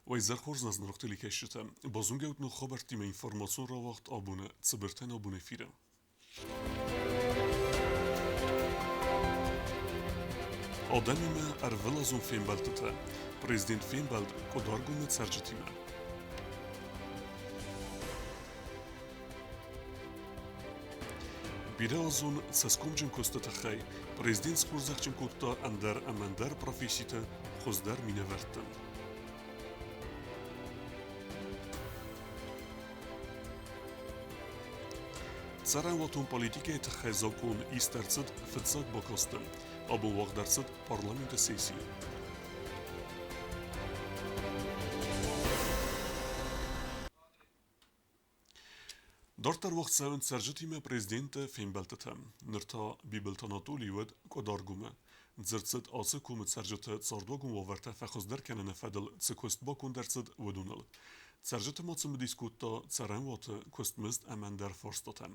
Уӕ изӕр хорз нӕзынаргъ телекӕсджытӕ! Базонгӕ ут ног хабӕрттимӕ информацион рауагъд абоны цыбыртӕн абон эфиры. Адӕмимӕ ӕрвылазон фембӕлдтытӕ. Президент фембӕлд Къуыдаргомы цӕрджытимӕ. Бирӕазон цӕсгомджын куысты тыххӕй президент схорзӕхджын кодта ӕндӕр ӕмӕ ӕндӕр професситы хуыздӕр минӕвӕртты. Цӕрӕнуатон политикӕйы тыххӕй закъон ист ӕрцыд фыццаг бакасты. Абон уагъд ӕрцыд парламенты сесси. Дарддӕр уагъд цӕуынц цӕрджытимӕ президенты фембӕлдтытӕ. Ныр та Бибылты Анатолий уыд Къуыдаргомы. Дзырд цыд ацы комы цӕрджыты цардуагон уавӕртӕ фӕхуыздӕр кӕныны фӕдыл цы куыст баконд ӕрцыд, уыдоныл. Цӕрджыты ма цымыдис кодта цӕрӕнуаты куыстмызд ӕмӕ ӕндӕр фарстатӕ.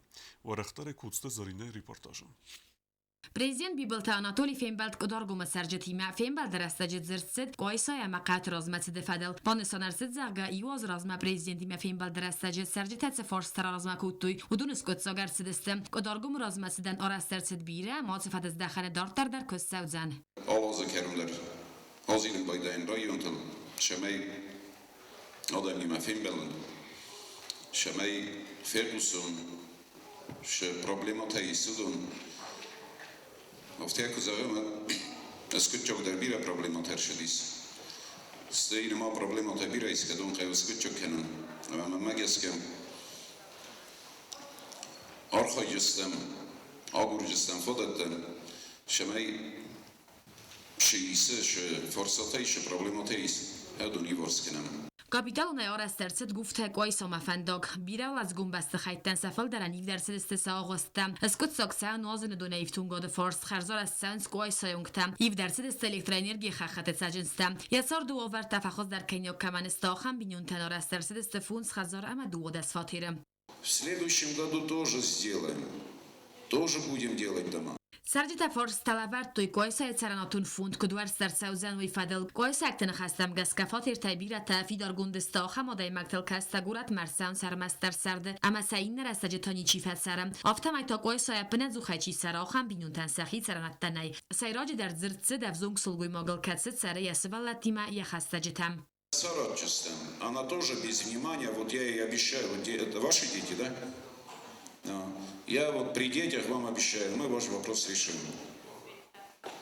Уӕрӕхдӕрӕй Коцты Зӕринӕйы репортажы. Президент Бибылты Анатолий фембӕлд Къуыдаргомы цӕрджытимӕ. Фембӕлды рӕстӕджы дзырд цыд Къуайсайы ӕмӕ Хъӕты размӕцыды фӕдыл. Банысан ӕрцыд, зӕгъгӕ, иу азы размӕ президентимӕ фембӕлды рӕстӕджы цӕрджытӕ цы фарстытӕ раразмӕ кодтой, уыдоны скъуыддзаг ӕрцыдысты. Къуыдаргомы размӕцыдӕн арӕзт ӕрцыд бирӕ, ма цы фӕдыздӕхӕны дарддӕр дӕр куыст цӕудзӕн. Алы азы кӕрон дӕр азилын байдайын районтыл, цӕмӕй адӕмимӕ фембӕлын, цӕмӕй фехъусон сӕ проблемӕтӕ исудон. Афтӕ куы зӕгъӕм, ӕскъуыддзаг дӕр бирӕ проблемӕтӕ ӕрцыдис. Стӕй нырма проблемӕтӕ бирӕ ис, кӕдон хъӕуы скъуыддзаг кӕнын. Ӕмӕ мӕнмӕ гӕсгӕ архайджыстӕм, агурджыстӕм фадӕттӕ, цӕмӕй цы исы, цы фарстатӕ ис, цы проблемӕтӕ ис, уыдон иуварс кӕнӕм. Капиталонӕй арӕзт ӕрцыд Гуфтӕ Къуайсамӕ фӕндаг. Бирӕуӕладзыгон бӕстыхӕйттӕн сӕ фылдӕрӕн ивд ӕрцыдысты сӕ агъуысттӕ. Скъуыддзаг сӕ нуазыны донӕй ифтонгады фарст хӕрзарӕзт цӕуынц Къуайсайонгтӕ. Ивд ӕрцыдысты электроэнергийы хӕххыты цӕджындзтӕ. Йӕ царды уавӕртӕ фӕхуыздӕр кӕнинаг кӕмӕн сты, ахӕм бинонтӕн арӕзт ӕрцыдысты фондз хӕдзар ӕмӕ 12 фатеры. В следующем году тоже сделаем. Тоже будем делать дома. Цӕрджытӕ фарста лӕвӕрдтой Къуайсайы цӕрӕнуатон фонд куыд уӕрст ӕрцӕудзӕн, уый фӕдыл. Къуайсӕгты ныхӕстӕм гӕсгӕ фатертӕй бирӕтӕ фидаргонд сты ахӕм адӕймӕгтыл, кӕцытӕ горӕтмӕ ӕрцӕуынц ӕрмӕстдӕр сӕрды ӕмӕ сӕ иннӕ рӕстӕджы та ничи фӕцӕры. Афтӕмӕй та Къуайсайы ӕппынӕдзухӕй чи цӕры, ахӕм бинонтӕн сӕхи цӕрӕнӕттӕ нӕй. Сӕйраджыдӕр дзырд цыд ӕвзонг сылгоймагыл, кӕцы цӕры йӕ сывӕллӕттимӕ йӕ хӕстӕджытӕм. Саратчистам. Она тоже без внимания, вот я ей обещаю, вот это ваши дети, да? Я вот при детях вам обещаю, мы ваш вопрос решим.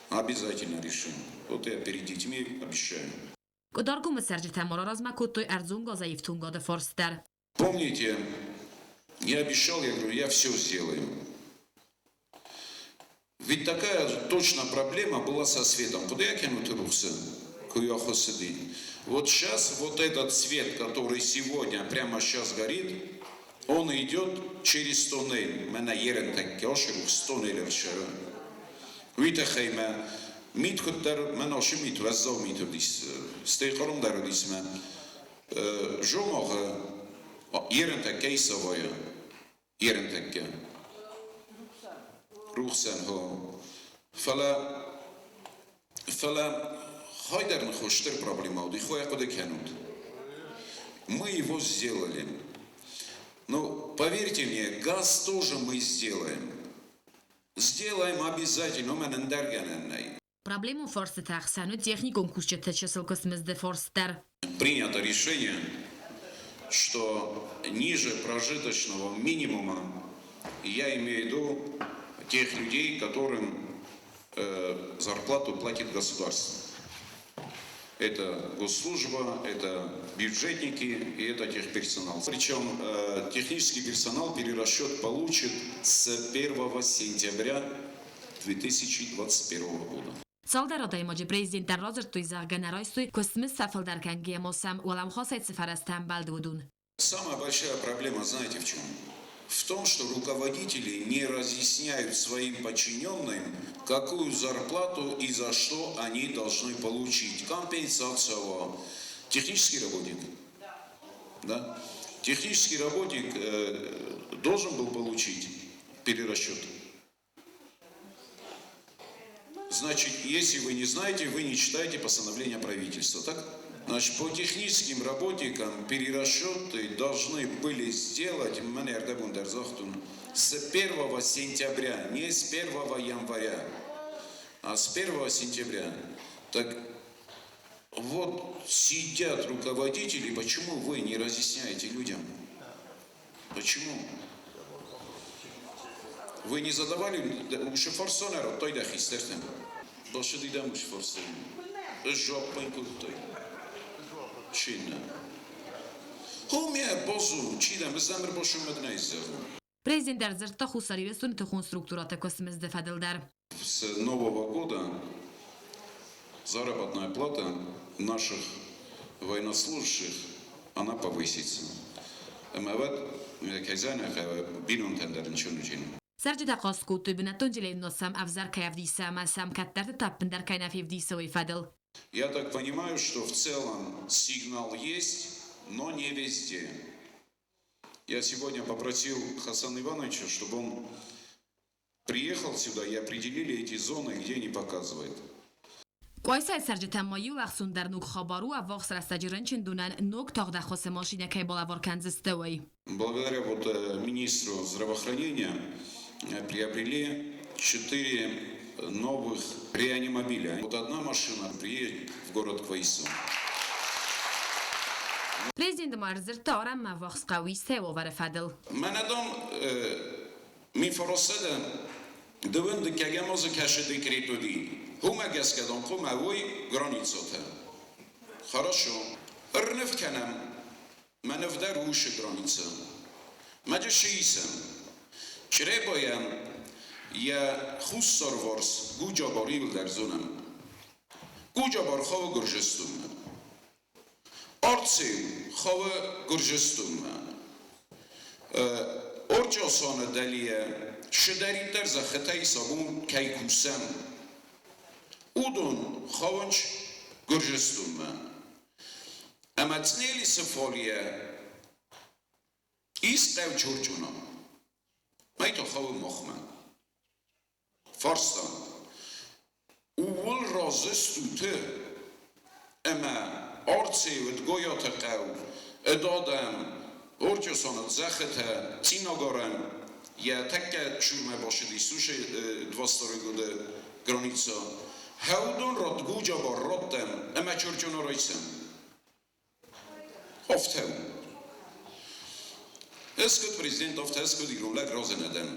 Обязательно решим. Вот я перед детьми обещаю. Къуыдаргомы цӕрджытӕ ма раразмӕ кодтой ӕрдзон газӕй ифтонгады фарст дӕр. Помните, я обещал, я говорю, я все сделаю. Ведь такая точно проблема была со светом. Куда я кину рухсы? Вот сейчас вот этот свет, который сегодня, прямо сейчас горит, он идет через тоннель. Мӕнӕ ерынтӕккӕ оширух тоннель ӕршӕры. Уый тыххӕй мӕ мит куыддӕр мӕ носы мит уӕззау мит уыдис, стӕй хъырым дӕр уыдис мӕ жомагъы ерынтӕккӕ исавайы. Ерынтӕккӕ. Рухсӕн хо. Фӕлӕ, фӕлӕ хайдӕр ныхо стыр проблема уыди, хо хъуыды кӕнут. Мы его сделали. Но поверьте мне, газ тоже мы сделаем. Сделаем обязательно, уымӕн ӕндӕр гӕнӕн нӕй. Проблемон фарстытӕ хсӕн уыд техникон кусджыты чысыл куыстмызды фарст дӕр. Принято решение, что ниже прожиточного минимума, я имею в виду тех людей, которым зарплату платит государство. Это госслужба, это бюджетники и это техперсонал. Причем технический персонал перерасчет получит с 1 сентября 2021 года. Цалдӕр адӕймаджы президенттӕн радзырдтой, зӕгъгӕ, нӕ райстой куыстмызд фӕфылдӕр кӕнгӕ ӕмӕ сӕм уӕлӕмхасӕй цы фӕрӕзтӕ ӕмбӕлд, уыдон. Самая большая проблема, знаете в чем? В том, что руководители не разъясняют своим подчиненным, какую зарплату и за что они должны получить. Компенсацию. Технический работник? Да. Технический работник должен был получить перерасчет. Значит, если вы не знаете, вы не читаете постановление правительства, так? Значит, по техническим работникам перерасчеты должны были сделать, с 1 сентября, не с 1 января, а с 1 сентября. Так вот сидят руководители, почему вы не разъясняете людям? Почему? Вы не задавали, ушефорсонер, той да хистерсен. Башы дидам ушефорсен. Жоппен куттой. Чинна. Хумя бозу, чидам, замр бошум меднайзер. Президент ӕрдзырдта Хуссар Ирыстоны тыхон структурӕты куысты мызды фӕдыл дӕр. С Нового года заработная плата наших военнослужащих, она повысится. Ӕмӕ кӕй бинонтӕн дӕр нчонуджин. Цӕрджытӕ хъаст кодтой, бынӕттон телеуынынад сӕм ӕвзӕр кӕй ӕвдисы ӕмӕ сӕм кӕддӕрты тӕппындӕр кӕй нӕ февдисы, уый фӕдыл. Я так понимаю, что в целом сигнал есть, но не везде. Я сегодня попросил Хасана Ивановича, чтобы он приехал сюда и определили эти зоны, где не показывает. Къуайсайы цӕрджытӕм ма иу ӕхцондӕр ног хабар у, ӕввахс рӕстӕджы рынчындонӕн ног тагъдӕххуысы машинӕ кӕй балӕвар кӕндзысты, уый. Благодаря вот министру здравоохранения приобрели 4 новых реанимобиля. Вот одна машина приедет в город Квайсу. Президент ма ӕрдзырдта арӕнмӕ ӕввахс хъӕу Истӕйы уавӕры фӕдыл. Мӕнӕ дам мин фарасада дывын дыккӕгӕм азы кӕсы декрет уыди. Уымӕ гӕсгӕ дам хъуамӕ уой границӕтӕ. Хорошо. Ӕрныв кӕнӕм. Мӕ ныв дӕр усы граница. Мӕджы шиисӕм. Чъребайӕн йӕ хуссарварс Гуджабар иуылдӕр зонӕм. Гуджабар хауы Гуырдзыстонмӕ. Арцеу хауы Гуырдзыстонмӕ. Орчъосаны дӕлийӕ цыдӕриддӕр зӕххытӕ ис абон кӕй кусӕм, уыдон хауынц Гуырдзыстонмӕ. Ӕмӕ Цънелисы фалийӕ ис хъӕу Чурчуна. Мӕй та хауы махмӕ. Фарста. Ууыл разы стут ӕмӕ Арцеуы Дгойаты хъӕу, ӕд адӕм, Орчъосаны зӕххытӕ Цъинагарӕн йӕ тӕккӕ цурмӕ бацыдис уыцы 22 годы граница. Хӕуыдон Гуджабар раттӕм ӕмӕ Чурчуна райсӕм. Афтӕ у. Ӕз куыд президент, афтӕ ӕз куыд ирон лӕг разы нӕ дӕн.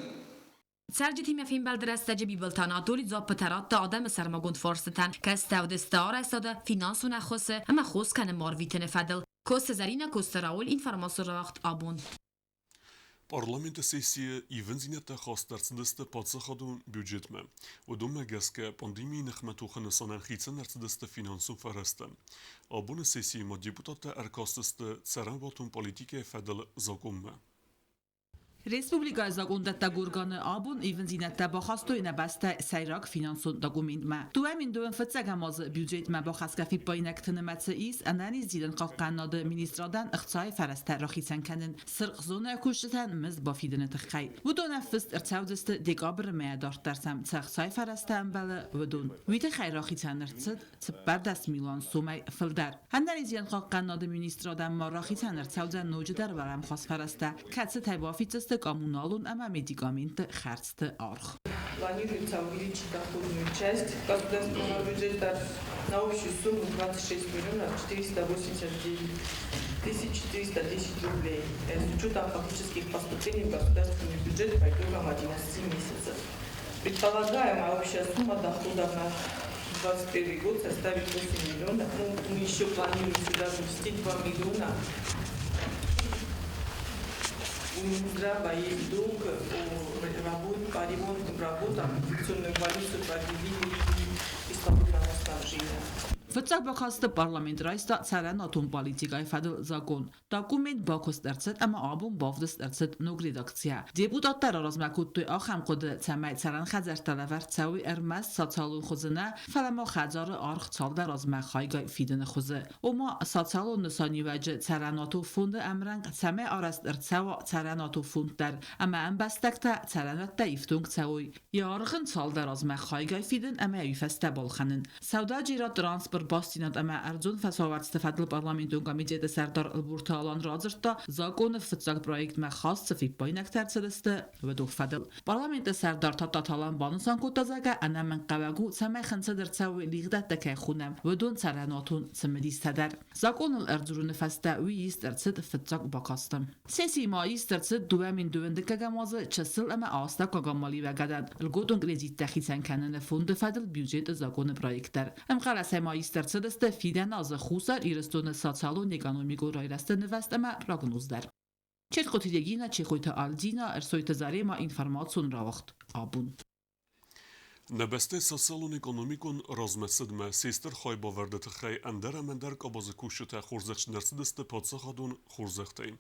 Цӕрджытимӕ фембӕлды рӕстӕджы Бибылты Анатоли дзуаппытӕ радта адӕмы сӕрмагонд фарстытӕн, кӕцытӕ уыдысты арӕзтады, финансон ӕххуысы ӕмӕ хос кӕнынмӕ арвитыны фӕдыл. Коцты Зӕринӕ, Коцты Рауль, информацион рауагъд «Абон». Парламенты сессийы ивындзинӕдтӕ хаст ӕрцыдысты паддзахадон бюджетмӕ. Уыдонмӕ гӕсгӕ пандемийы ныхмӕ тохы нысанӕн хицӕн ӕрцыдысты финансон фӕрӕзтӕ. Абоны сессийы ма депутаттӕ ӕркастысты цӕрӕнуатон политикӕйы фӕдыл закъонмӕ. Республикӕйы закъондӕттӕг органы абон ивындзинӕдтӕ бахастой нӕ бӕстӕйы сӕйраг финансон документмӕ. 2025 азы бюджетмӕ бахӕсгӕ фиппаинӕгты нымӕцы ис ӕнӕниздзинад хъахъхъӕнынады министрадӕн ӕхцайы фӕрӕзтӕ рахицӕн кӕнын сырх зонӕйы кусджытӕн мызд бафидыны тыххӕй. Уыдонӕн фыст ӕрцӕудзысты декабры мӕйӕ дарддӕр сӕм цы ӕхцайы фӕрӕзтӕ ӕмбӕлы, уыдон. Уый тыххӕй рахицӕн ӕрцыд 14 милуан сомӕй фылдӕр. Ӕнӕниздзинад хъахъхъӕнынады министрадӕн ма рахицӕн ӕрцӕудзӕн ноджыдӕр уӕлӕмхас фӕрӕзтӕ, кӕцытӕй бафиддзысты коммуналон ӕмӕ медикаментты хӕрдзты аргъ. Планируется увеличить доходную часть государственного бюджета на общую сумму 26 миллионов 489 тысяч 410 рублей с учетом фактических поступлений в государственный бюджет по итогам 11 месяцев. Предполагаемая общая сумма доходов на 2021 год составит 8 миллионов. Ну, мы еще планируем сюда внести 2 миллиона. У Минздрава есть долг по ремонтным работам, инфекционную больницу провели и кислородного снабжения. Фыццаг бакасты парламент райста цӕрӕнуатон политикӕйы фӕдыл закъон. Документ бакуыст ӕрцыд ӕмӕ абон бавдыст ӕрцыд ног редакцийӕ. Депутаттӕ раразмӕ кодтой ахӕм хъуыды, цӕмӕй цӕрӕн хӕдзӕрттӕ лӕвӕрд цӕуой ӕрмӕст социалон хуызы нӕ, фӕлӕ ма хӕдзары аргъ цалдӕр азмӕ хайгай фидыны хуызы. Ома социалон нысаниуӕджы цӕрӕнуатон фонды ӕмрӕнхъ цӕмӕй арӕзт ӕрцӕуа цӕрӕнуатон фонд дӕр, ӕмӕ ӕмбӕстӕгтӕ цӕрӕнуӕттӕ ифтонг цӕуой. Йӕ аргъ ын цалдӕр азмӕ хайгай фидын ӕмӕ уый фӕстӕ балхӕнын. Сӕудӕджерад, транспорт. бастдзинад ӕмӕ ӕрдзон фӕсауӕрцты фӕдыл парламентон комитеты сӕрдар Ӕлборты Алан радзырдта, закъоны фыццаг проектмӕ хаст цы фиппаинӕгтӕ ӕрцыдысты, уыдон фӕдыл. Парламенты сӕрдар Тадтаты Алан банысан кодта, зӕгъгӕ, ӕнӕмӕнгхъӕуӕг у, цӕмӕй хынцыд ӕрцӕуой лигъдӕттӕ кӕй хонӕм, уыдон цӕрӕнуатон цымыдистӕ дӕр. Закъоныл ӕрдзурыны фӕстӕ уый ист ӕрцыд фыццаг бакасты. Сессийы ма ист ӕрцыд 2002 дыккӕгӕм азы чысыл ӕмӕ астӕуккаг амалиуӕгадӕн льготон кредиттӕ хицӕн кӕныны фонды фӕдыл бюджеты законы проект дӕр. Ӕмхъӕлӕсӕй ма ист ӕрцыдысты фидӕн азы Хуссар Ирыстоны социалон-экономикон райрӕзты нывӕзт ӕмӕ прогноз дӕр. Чертхъоты Регина, Чехойты Альдина, Ӕрсойты Зарема информацион рауагъд абон. Нӕ бӕстӕйы социалон-экономикон размӕцыдмӕ се стыр хайбавӕрды тыххӕй ӕндӕр ӕмӕ ӕндӕр къабазы кусджытӕ хорзӕхджын ӕрцыдысты паддзахадон хорзӕхтӕй.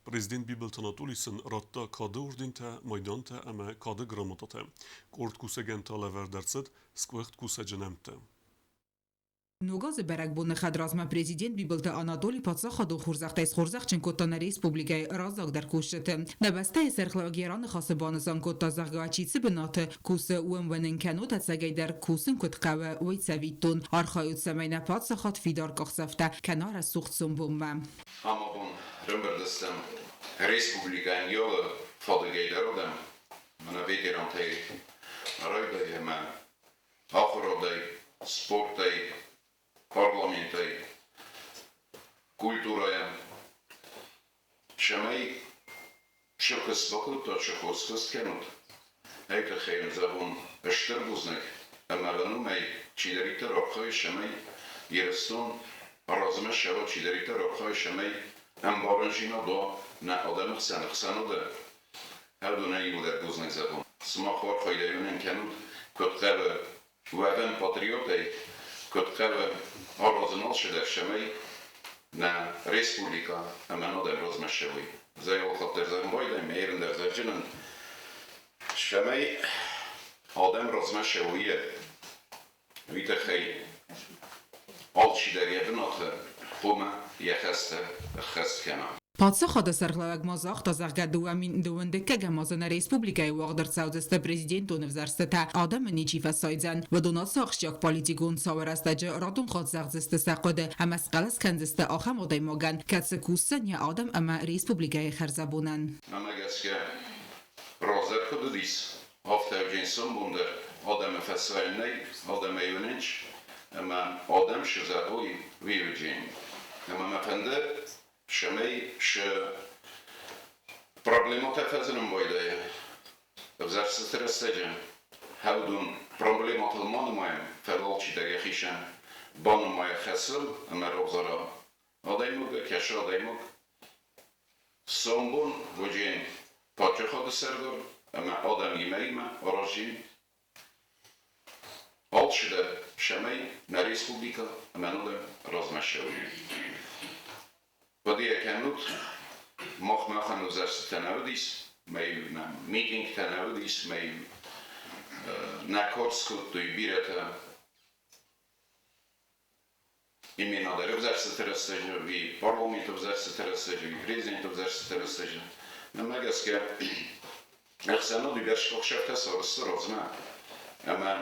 Президент Бибылты Анатоли сын радта кады ордентӕ, майдантӕ ӕмӕ кады грамотатӕ. Къорд кусӕгӕн та лӕвӕрд ӕрцыд сгуыхт кусӕджы нӕмттӕ. Ног азы бӕрӕгбоны хӕдразмӕ президент Бибылты Анатоли паддзахадон хорзӕхтӕй схорзӕхджын кодта нӕ республикӕйы раззагдӕр кусджыты. Нӕ бӕстӕйы сӕргълӕууӕг йӕ раныхасы банысан кодта, зӕгъгӕ, чи цы бынаты кусы, уым уынын кӕнут ӕцӕгӕйдӕр кусын куыд хъӕуы, уый цӕвиттон. Архайут, цӕмӕй нӕ паддзахад фидар къахдзӕфтӕ кӕна рӕсугъд сомбонмӕ. Ам абон рымбырдыстӕм республикӕйӕн алы фадыгӕй дӕр адӕм, мӕнӕ ветерантӕй райдай ӕмӕ ахуырадӕй, спортӕй, парламентӕй, культурӕйӕ, цӕмӕй сӕ куыст бакодтат, сӕ хорз куыст кӕнут, ай тыххӕй йын зӕгъон стыр бузныг ӕмӕ уын уымӕй чидӕриддӕр архайы, цӕмӕй Ирыстон размӕ ссӕуа, чидӕриддӕр архайы, цӕмӕй ӕмбарындзинад уа нӕ адӕмы хсӕн, ӕхсӕнады, Уыдонӕй иуылдӕр бузныг зӕгъон. Сымах архайдӕй кӕнут, куыд хъӕуы уӕвӕн патриотӕй, куыд хъӕуы аразын алцыдӕр, цӕмӕй нӕ республикӕ ӕмӕ нӕ адӕм размӕ ссӕуой. Зӕгъӕл дӕр зӕгъын байдайын, мӕ ерын дӕр зӕгъджынӕн, цӕмӕй адӕм размӕ ссӕуой, уый тыххӕй алчидӕр йӕ бынаты хъуамӕ йӕ хӕстӕ ӕххӕст кӕна. Паддзахады сӕргълӕууӕг ма загъта, зӕгъгӕ, 2002 дыккӕгӕм азы нӕ республикӕйы уагъд ӕрцӕудзысты президентон ӕвзӕрстытӕ, адӕмы ничи фӕсайдзӕн. Уыдон ацы ахсджиаг политикон цауы рӕстӕджы радон хатт зӕгъдзысты сӕ хъуыды ӕмӕ схъӕлӕс кӕндзысты ахӕм адӕймагӕн, кӕцы кусдзӕн йӕ адӕм ӕмӕ республикӕйы хӕрзӕбонӕн. Мӕнмӕ гӕсгӕ, раздӕр куыд уыдис, афтӕ сомбон дӕр адӕмы фӕсайӕн нӕй, адӕмӕй уынынч, ӕмӕ адӕм шы зӕгъой, уый уыджен. Ӕмӕ мӕ фӕнды, цӕмӕй шы проблемӕтӕ фӕзынын байдайа ӕвзӕрстыты рӕстӕджы, хӕудон проблемӕтыл ма нымайӕм, фӕлӕ алчидӕр йӕхицӕн банымайа хӕсыл ӕмӕ равзара адӕймаг, кӕсы адӕймаг. Сомбон уыджен паддзахады сӕрдар ӕмӕ адӕмимӕ аразин алчидӕр, цӕмӕй нӕ республикӕ ӕмӕ нӕ адӕм размӕ ссӕуой. Хъуыдыйӕ кӕнут, мах махӕн ӕвзӕрстытӕ нӕ уыдис, мӕ-иу нӕм митингтӕ нӕ уыдис, мӕ-иу нӕ карз кодтой бирӕтӕ именно дӕр ӕвзӕрстыты рӕстӕджы, ӕви парламенты ӕвзӕрстыты рӕстӕджы, ӕви президенты ӕвзӕрстыты рӕстӕджы. Мӕнмӕ гӕсгӕ, ӕхсӕнады бӕрзкъухсӕртӕ сарӕзты размӕ ӕмӕ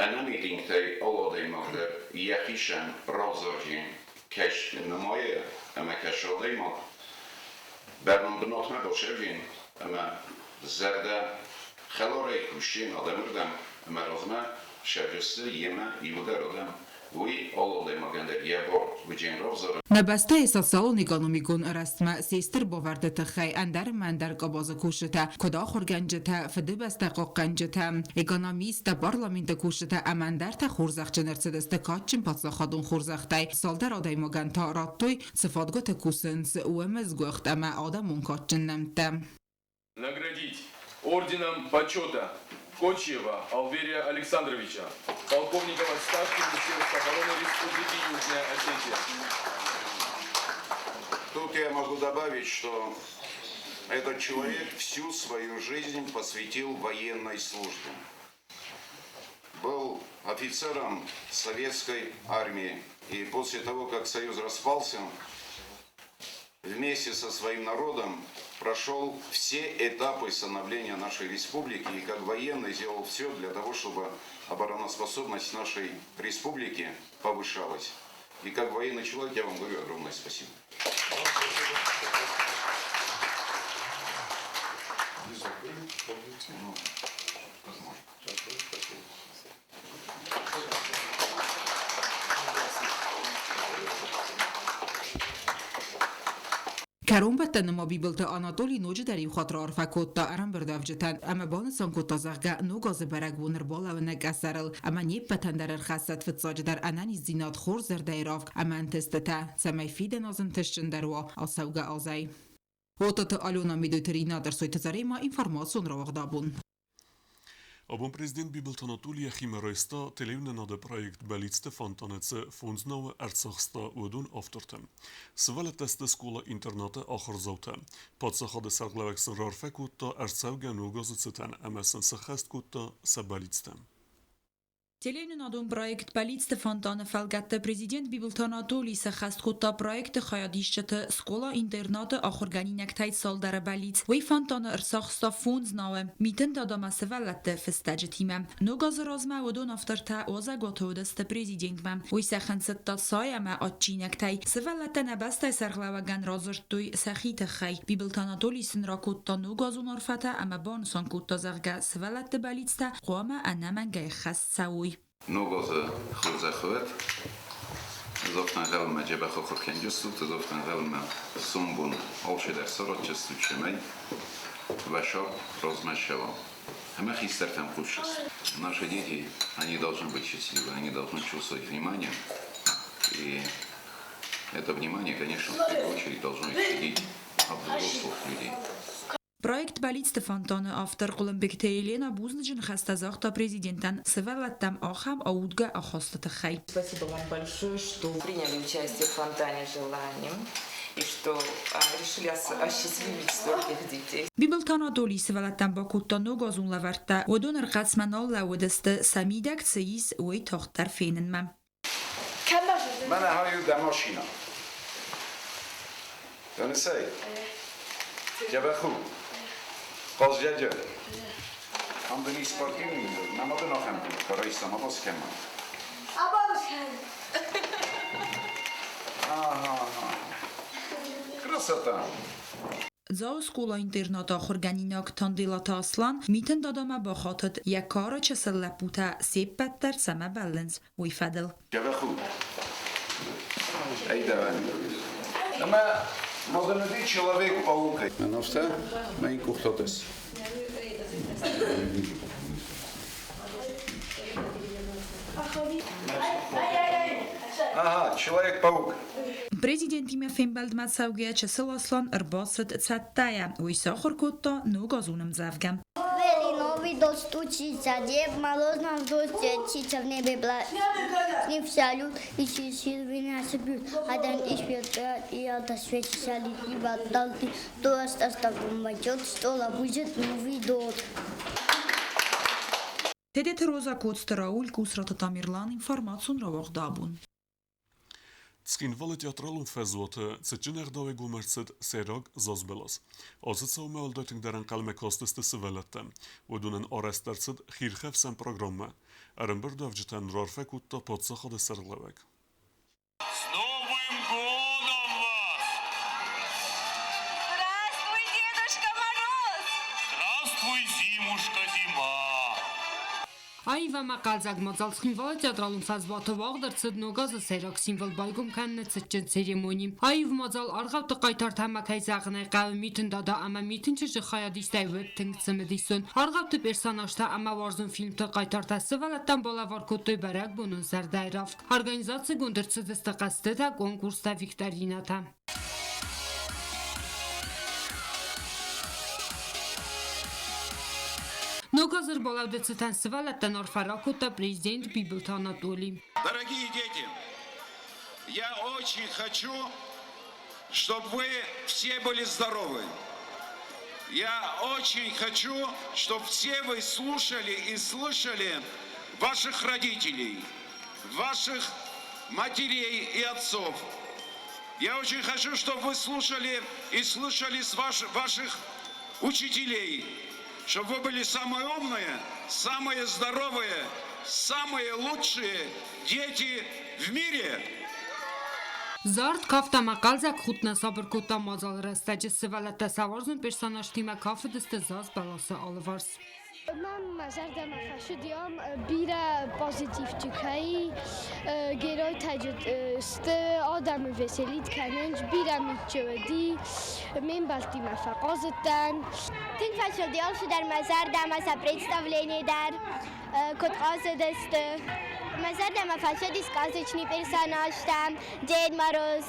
ӕнӕ митингтӕй алы адӕймаг дӕр йӕхицӕн равзарджын кӕс нымайы ӕмӕ кӕсы адӕймаг бӕрнон бынатмӕ бацӕуин ӕмӕ зӕрдӕ хӕларӕй кусин адӕмырдӕм ӕмӕ размӕ сӕвджысты йемӕ иуылдӕр адӕм, уый алы адӕймагӕн дӕр йӕ бар уыджен равзары. Нӕ бӕстӕйы социалон-экономикон рӕзтмӕ се стыр бавӕрды тыххӕй ӕндӕр ӕмӕ ӕндӕр къабазы кусджытӕ, куыд ахуыргӕнджытӕ, фыдыбӕстӕ хъахъхъӕнджытӕ, экономисттӕ, парламенты кусджытӕ ӕмӕ ӕндӕртӕ хорзӕхджын ӕрцыдысты кадджын паддзахадон хорзӕхтӕй. Цалдӕр адӕймагӕн та радтой, цы фадгуыты кусынц, уымы сгуыхт ӕмӕ адӕмон кадджын нӕмттӕ. Наградить орденом почета Кочиева Алверия Александровича, полковника в отставке Министерства обороны Республики Южная Осетия. Тут я могу добавить, что этот человек всю свою жизнь посвятил военной службе. Был офицером советской армии. И после того, как Союз распался, вместе со своим народом прошел все этапы становления нашей республики и как военный сделал все для того, чтобы обороноспособность нашей республики повышалась. И как военный человек я вам говорю огромное спасибо. Ну, возможно. Кӕронбӕттӕны ма Бибылты Анатоли ноджыдӕр иу хатт раарфӕ кодта ӕрӕмбырдуӕвджытӕн ӕмӕ банысан кодта, зӕгъгӕ, ног азы бӕрӕгбон ӕрбалӕууы нӕ къӕсӕрыл ӕмӕ не ппӕтӕн дӕр ӕрхӕссӕд фыццаджыдӕр ӕнӕниздзинад, хорз зӕрдӕйы равг ӕмӕ ӕнтыстытӕ, цӕмӕй фидӕн аз ӕнтыстджындӕр уа ацӕугӕ азӕй. Отаты Алена, Медойты Ринат, Ӕрсойты Заремӕ, информацион рауагъд абон. Абон президент Бибылты Анатоли йӕхимӕ райста телеуынынады проект Бӕллицты фонтаны цы фондз науы ӕрцахста, уыдон автортӕ. Сывӕллӕттӕ сты скъола-интернаты ахуырдзаутӕ. Паддзахады сӕргълӕууӕг сын раарфӕ кодта ӕрцӕугӕ ног азы цытӕн ӕмӕ сын сӕххӕст кодта сӕ бӕллицтӕ. Телеуынынадон проект Бӕллицты фонтаны фӕлгӕтты президент Бибылты Анатолий сӕххӕст кодта проекты хайадисджыты скъола-интернаты ахуыргӕнинӕгтӕй цалдӕры бӕллиц. Уый фонтаны ӕрцахста фондз науы, митынтад ӕмӕ сывӕллӕтты фыстӕджытимӕ. Ног азы размӕ уыдон автортӕ уазӕгуаты уыдысты президентмӕ. Уый сӕ хынцыдта цай ӕмӕ адджинӕгтӕй. Сывӕллӕттӕ нӕ бӕстӕйы сӕргълӕууӕгӕн радзырдтой сӕхи тыххӕй. Бибылты Анатолий сын ракодта ногазон арфӕтӕ ӕмӕ банысан кодта, зӕгъгӕ, сывӕллӕтты бӕллицтӕ хъуамӕ ӕнӕмӕнгӕй хӕст цӕуой. Ног азы хорзӕх уӕд! Ez ӕфтӕнгъӕлмӕ дзӕбӕх ахуыр кӕнджыстут, ez ӕфтӕнгъӕлмӕ сомбон алчидӕр саразджыстут, цӕмӕй уӕ сӕр размӕ ссӕуа. Ӕмӕ хистӕртӕм хъусыс. Наши дети, они должны быть счастливы, они должны чувствовать внимание. И это внимание, конечно, в первую очередь должно исходить от взрослых людей. Проект Бӕллицты фонтаны автор Хъуылымбегты Елена бузныджы ныхӕстӕ загъта президентӕн сывӕллӕттӕм ахӕм аудгӕ ахасты тыххӕй. Спасибо вам большое, что приняли участие в фонтане желаний и что решили осчастливить стольких детей. Бибылты Анатолий сывӕллӕттӕн бакодта ногазон лӕвӕрттӕ, уыдон ӕрхъӕцмӕ нал лӕууыдысты, сӕ мидӕг цы ис, уый тагъддӕр фенынмӕ. Мӕнӕ хаю дӕ машина. Донесай. Дзӕбӕх у. Хъазгӕджы. Ам дын ис спортивный, нӕма дын ахӕм райста, ма баскӕн ма. Ага, ага. Красота. Дзауы скъола-интернаты ахуыргӕнинаг Танделаты Аслан Митын Дадамӕ бахатыд, йӕ кары чысыл лӕппутӕ се ппӕт дӕр цӕмӕ бӕллынц, уый фӕдыл. Дзӕбӕх у. Эй, давай. Ӕмӕ ма Человек-паук. Мӕн мӕ къухтӕ Ага, Человек-паук. Президентимӕ фембӕлдмӕ цӕугӕйӕ чысыл Аслан ӕрбацыд цӕттӕйӕ. Уый сахуыр кодта ногазон ӕмдзӕвгӕ. Двери новый дождь стучится, Дед Мороз нам стучится, в небе блазнит салют, и меня собьют. Один из и это светится, и баталки, то остался упадет, что будет новый дот. Тедеты Роза, Коцты Рауль, Кусраты Тамерлан, информацион рауагъд абон. Цхинвалы театралон фӕзуаты цытджын ӕгъдауӕй гом ӕрцыд сӕйраг зазбӕлас. Ацы цаумӕ уӕлдай тынгдӕр ӕнхъӕлмӕ кастысты сывӕллӕттӕ. Уыдонӕн арӕзт ӕрцыд хиирхӕфсӕн программӕ. Ӕрӕмбырдуӕвджытӕн раарфӕ кодта паддзахады сӕргълӕууӕг. С Новым годом вас! Здравствуй, Дедушка Мороз! Здравствуй, зимушка, зима! Аив ӕмӕ хъӕлдзӕг мадзал Цхинвалы театралон фӕзуаты уагъд ӕрцыд ног азы сӕйраг символ байгом кӕныны цытджын церемони. Аив мадзал аргъӕутты хъайтартӕ ӕмӕ кӕй зӕгъын ӕй хъӕуы, Митын Дада ӕмӕ Митын чызджы хайадистӕй уыд тынг цымыдисон. Аргъӕутты персонажтӕ ӕмӕ уарзон фильмты хъайтартӕ сывӕллӕттӕн балӕвар кодтой бӕрӕгбонон зӕрдӕйы равг. Организацигонд ӕрцыдысты хъӕзтытӕ, конкурстӕ, викторинӕтӕ. Ног азы ӕрбалӕуды цытӕн сывӕллӕттӕн арфӕ ракодта президент Бибылты Анатолий. Дорогие дети, я очень хочу, чтобы вы все были здоровы. Я очень хочу, чтобы все вы слушали и слышали ваших родителей, ваших матерей и отцов. Я очень хочу, чтобы вы слушали и слышали с ваших учителей, чтобы вы были самые умные, самые здоровые, самые лучшие дети в мире. Зард кафт ӕмӕ хъӕлдзӕг худт нӕ сабыр кодта мадзалы рӕстӕджы. Сывӕллӕттӕ сӕ уарзон персонажтимӕ кафыдысты заз бӕласы алыварс. Мӕн мӕ зӕрдӕмӕ фӕцыди ам бирӕ позитивчикӕй, геройтӕ сты, адӕмы веселит кӕнынц, бирӕ митчы уыди, ме мбӕлттимӕ фӕхъазыдтӕн. Тынг фӕцыди алцыдӕр мӕ зӕрдӕмӕ, сӕ представлени дӕр, куыд хъазыдысты. Мӕ зӕрдӕмӕ фӕцыди сказочный персонажтӕ, Дед Мороз.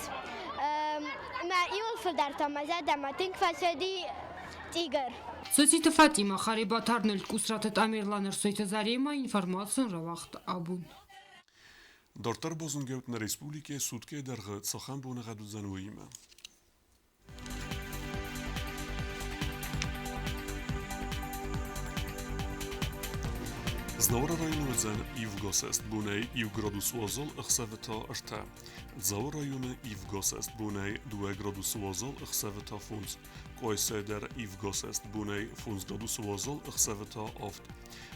Мӕ иуыл фылдӕр та мӕ зӕрдӕмӕ тынг фӕцыди Тигр. Цоциты Фатимӕ, Харебаты Арнольд, Къусраты Тамерлан, Ӕрсойты Заремӕ, информацион рауагъд абон. Дарддӕр базонгӕут нӕ республикӕйы суткӕйы дӕргъы цахӕм боныгъӕд уыдзӕн, уыимӕ. Знауыры районы уыдзӕн ивгӕсӕст бонӕй 1 градус уазал, ӕхсӕвы та 3. Дзауы районы ивгӕсӕст бонӕй 2 градусы уазал, ӕхсӕвы та 5. Къуайсайы дӕр ивгӕсӕст бонӕй 5 градусы уазал, ӕхсӕвы та 7.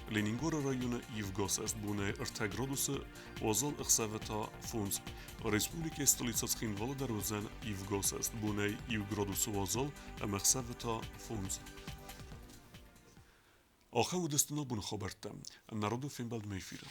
Ленингоры районы ивгӕсӕст бонӕй 3 градусы уазал, ӕхсӕвы та 5. Республикӕйы столицӕ Цхинвалы дӕр уыдзӕн ивгӕсӕст бонӕй 1 градусы уазал ӕмӕ ӕхсӕвы та 5. Ахӕм уыдысты нӕ боны хабӕрттӕ. Народы фембӕлдмӕ эфиры.